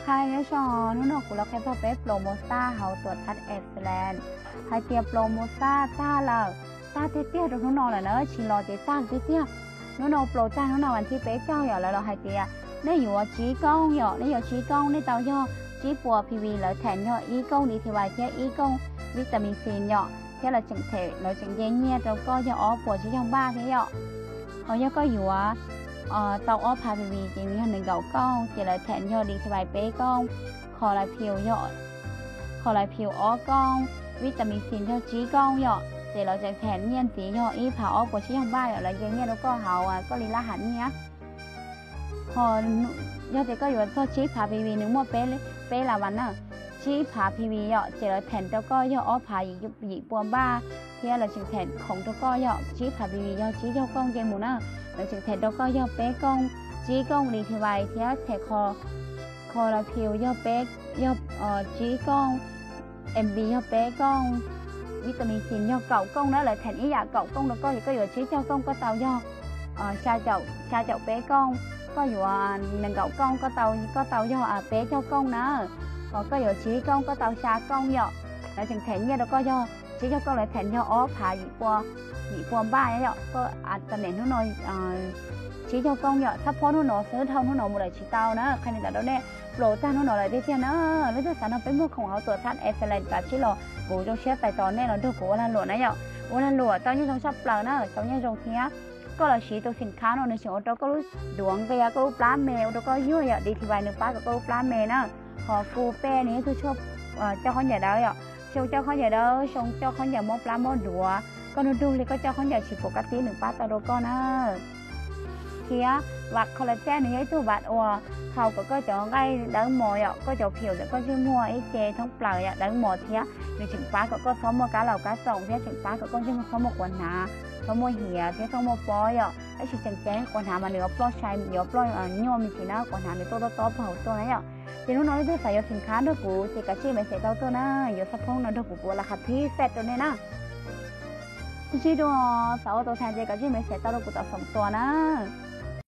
Hais nyob zoo, hnub no kuv los qhia txog peb Promoxas hauv tuam thav Iceland. Hais tias Promoxas tag lawm, tag tiag tiag rau hnub no lawm na, tsis los ces tag tiag tiag. Hnub no Pro tag, hnub no vas thib peb caug yom, lawv los hais tias nej yuav tsib koob yom, nej yuav tsib koob nej tau yog tsib puas P V, lawv them yog ib koob D T Y thiab ib koob vitamin C yom, thiab lawv tseem them, lawv tseem nce nyiaj rau koj yog ob puas tsib caug npaj thiab yom. Ho yog koj yuav tau ob phav P V ces nws yog nees nkaum koob, ces lawv them yog D T Y peb koob, Colapil yog, Colapil ob koob, vitamin C yog tsib koob yom, ces lawv tseem them nyiaj ntxiv yog ib phav ob puas tsib caug npaj yom, lawv nce nyiaj rau koj hauv koj li laj ham nyiaj. Ho yog tias koj yuav txog tsib phav P V, nws muaj peb, peb la vas na, tsib phav P V yom, ces lawv them rau koj yog ob phav yim puas npaj, thiab lawv tseem them khoom rau koj yog tsib phav P V yog tsib caug koob nce mus na, lawv tseem them rau koj yog peb koob, tsib koob D T Y thiab them Colapil yog peb, yog tsib koob, M V yog peb koob, vitamin C yog kaum koob na, lawv them ib yam kaum koob rau koj, ces koj yuav tsib caug koob koj tau yog xya caum, xya caum peb koob, koj yuav nees nkaum koob koj tau, koj tau yog peb caug koob na, ho koj yuav tsib koob koj tau xya koob yom. Lawv tseem them nyiaj rau koj yog tsib caug koob, lawv them yog ob phav yim puas, yim puas npaj yom, koj internet hnub no tsib caug koob yom, txhab phob hnub no xwb, dhau hnub no mus lawm tsis tau na, qhia li ntawd rau nej. Plaus tag hnub no lawm tiag tiag na. Leej twg xav nrog peb muag khoom hauv tuam thav Iceland kav tsij los, kuv zoo siab txais tos nej los nrog kuv ua lag luam na yom. Ua lag luam tau nyiaj zoo tshaj plaws na, tau nyiaj zoo thiab. Koj los siv tus xim khab no nws tseem ua rau koj lub duav nqia, koj lub plab me, ua rau koj yuag yom, D T Y nws pab kom koj lub plab me na. Ho Q P nws yog tus tshuaj coj khaub ncaws dawb yom, xyoo coj khaub ncaws dawb, xyoo coj khaub ncaws mob plab mob duav, koj nug dug li koj coj khaub ncaws tsis pom kab tib nws pab tau rau koj na. Thiab vas Collagen nws yog ib tug vas uas haus kom koj cov nqaij dawb mos yom, koj cov phim ntawm koj ntsej muag ib ce thoob plaws yom dawb mos thiab nws tseem pab kom koj txhob muaj kab laus kab txoom thiab tseem pab kom koj ntsej muag txhob muaj quav hnav, txhob muaj hiav thiab txhob muaj pob yom, tab sis tseem ceeb quav hnav mas nws yuav ploj sai, yuav ploj nyuaj me ntsis na, quav hnav nws tuaj tob tob puag hauv tuaj na yom. Ces hnub no leej twg xav yuav xim khab nrog kuv ces kav tsij message tau tuaj na, yuav xab phoob no nrog kuv, kuv ua laj qha thib fat rau nej na. Tab sis dua xav ua tus thas ces kav tsij message tau rau kuv tom xoom tua na.